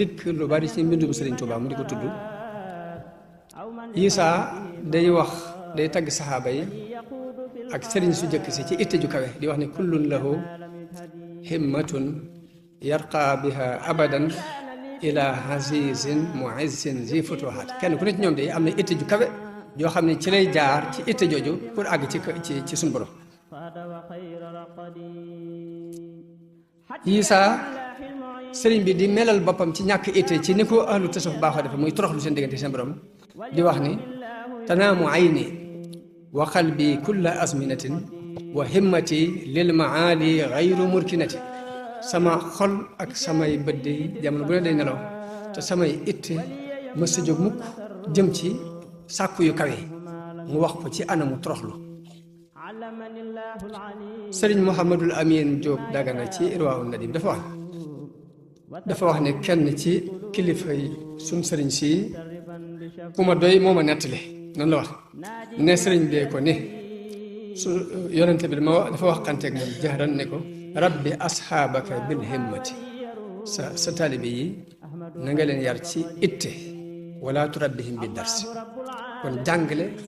dikk lu bari ci mbindum Sëriñ Tuubaa mu di ko tudd Isaa day tagg saxaaba yi ak sëriñ su jëkk si ci itte ju kawe di wax ne kullun lahu himmatun yarqa biha abadan ila azizin muizzin zi futuhat kenn ku ne ci ñoom de am na itte ju kawe yoo xam ne ci lay jaar ci itte jooju pour àgg ci suñu borom. Isaa sëriñ bi di melal boppam ci ñàkk itte ci ni ko ahlu tasawuf baaxoo defe muy toroxlu seen diggante seen borom di wax ni tanaamu ayni wa qalbi kulla azminatin wa himmati lil maali gayru murkinati sama xol ak samay bët di jamono bu ne day nelaw te samay itte mës a jóg mukk jëm ci sàkku yu kawe mu wax ko ci anamu toroxlu. Sëriñ Mouhamadul Amin Diop Dagana ci Irwaawu Nadim dafa wax ne kenn ci kilifa yi suñ sëriñ si ku ma doy moo ma nettali noonu la wax ne sëriñ bee ko ni su yonente bi dafa wax xanteeg moom jahran ne ko rabbi asxaabaka bil himmati sa taalibe yi na nga leen yar ci itte wala turabbihim bi darsi kon jàngale